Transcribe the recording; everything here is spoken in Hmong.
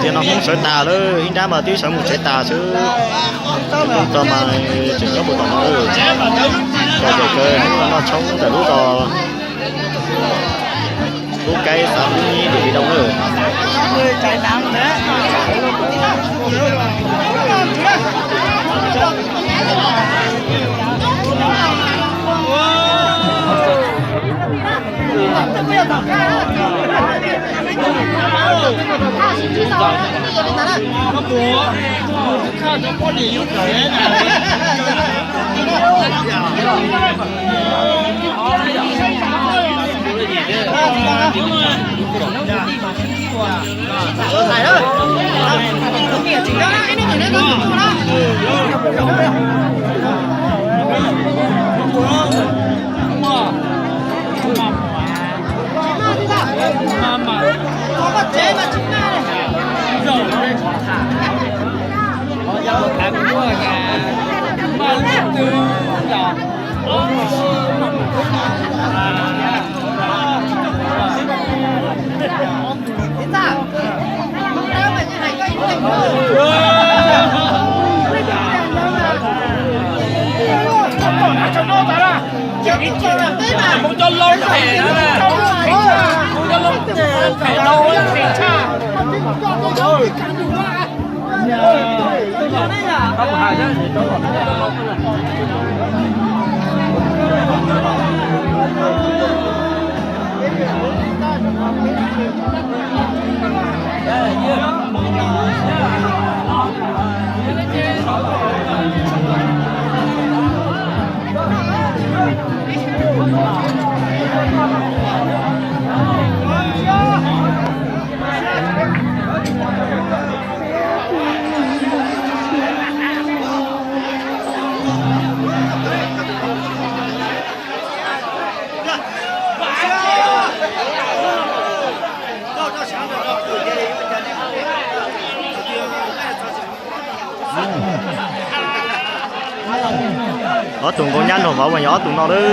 Tiam no Hmoob sawv tas lawm, ib nrab mas twb sawv mus tsev tas xwb. Lub zos mas tseem nyob puas tom no lawm. Txom nyem kawg, noj tshoob ntawm lub zos, lub kaib xav lub nyib tim li doo lawm. Ob tug Nkauj Nyab nrog vauv mas yog ob tug no lawm.